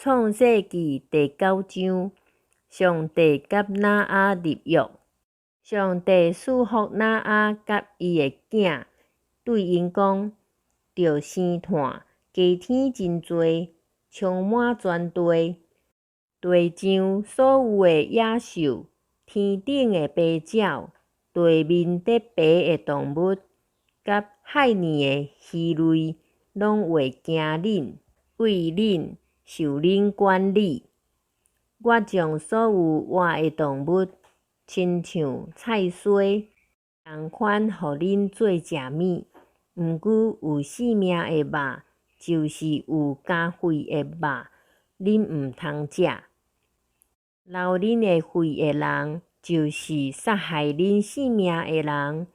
創世記第九章，上帝佮挪亞立約。上帝賜福挪亞佮伊的囝，對𪜶講：著生湠，加添真濟，充滿全地。地上所有的野獸，天頂的飛鳥，地面咧爬的動物，佮海裡的魚類，攏會驚恁，畏恁，受恁管理。我將所有活的動物，親像菜蔬，仝款予恁做食物。毋過有性命的肉，就是有加血的肉，恁毋通食。流恁的血的人，就是殺害恁性命的人，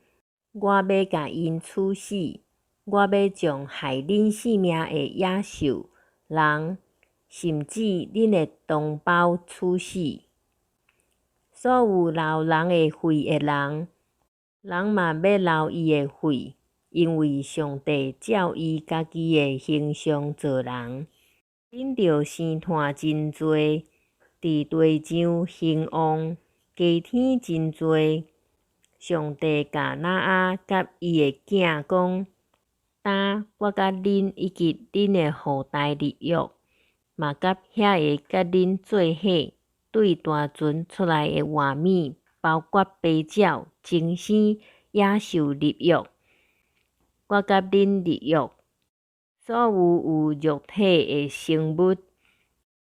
我欲共𪜶處死。我欲將害恁性命的野獸、人，甚至恁的同胞處死。所有流人的血的人，人嘛欲流伊的血，因為上帝照伊家己的形象造人。恁著生湠真濟，佇地上興旺，加添真濟。上帝共挪亞佮伊的囝講：今我佮恁以及恁的後代立約，嘛佮遐个佮恁做伙對大船出來的活物，包括飛鳥、精生、野獸立約。我佮恁立約，所有有肉體的生物，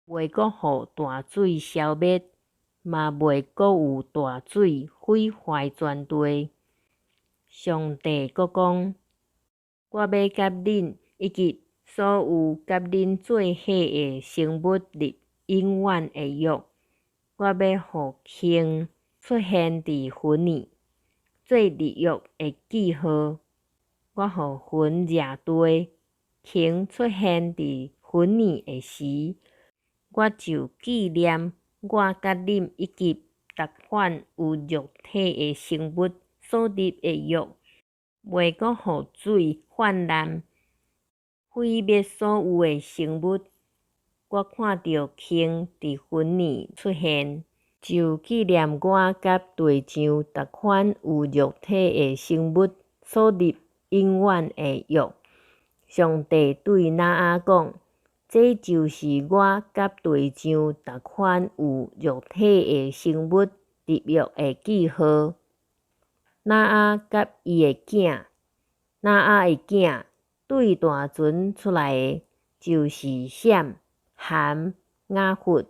袂閣予大水消滅，嘛袂閣有大水毀壞全地。上帝閣講：我欲佮恁以及所有佮恁做伙的生物立永遠的約。我欲予鯨出現佇雲裡，做立約的記號。我予雲掠地，鯨出現佇雲裡的時，我就紀念我佮恁以及逐款有肉體的生物所立的約，袂閣予水泛濫，毀滅所有的生物。我看著鯨佇雲裡出現，就紀念我佮地上逐款有肉體的生物所立永遠的約。上帝對挪亞講：這就是我佮地上逐款有肉體的生物立約的記號。挪亞佮伊的囝，挪亞的囝對大船出來的，就是閃、含、雅弗。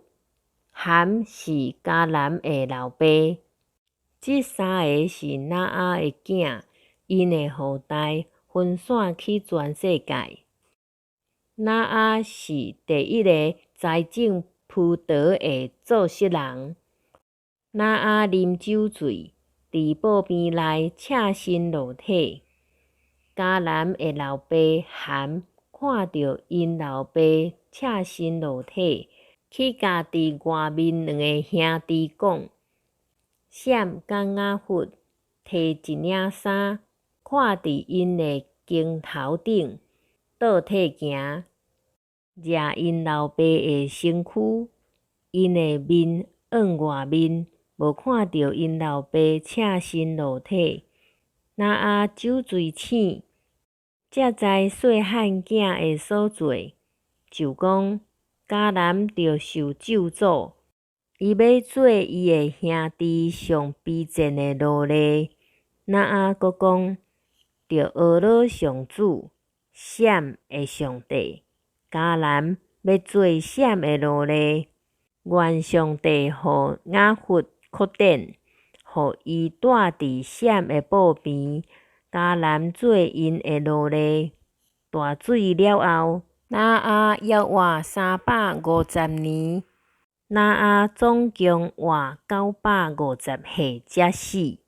含是迦南的老爸。這三个是挪亞的囝，𪜶的後代分散去全世界。挪亞是第一个栽種葡萄的造色人。挪亞啉酒醉，佇布棚內赤身露體。迦南的老爸含看著𪜶老爸赤身露體，去共佇外面兩个兄弟講。閃佮雅弗提一領衫，掛佇𪜶的肩頭頂，倒退行，掠𪜶老爸的身軀，𪜶的面向外面，無看著𪜶老爸赤身露體。挪亞酒醉醒，才知細漢囝的所做，就講迦南著受咒詛，伊欲做伊的兄弟上卑賤的奴隸。挪亞閣講：著呵咾上主，閃的上帝，迦南欲做閃的奴隸。願上帝予雅弗擴展，予伊住佇閃的布棚，迦南做𪜶的奴隸。大水了後，挪亞猶活350年，挪亞總共活950歲才死。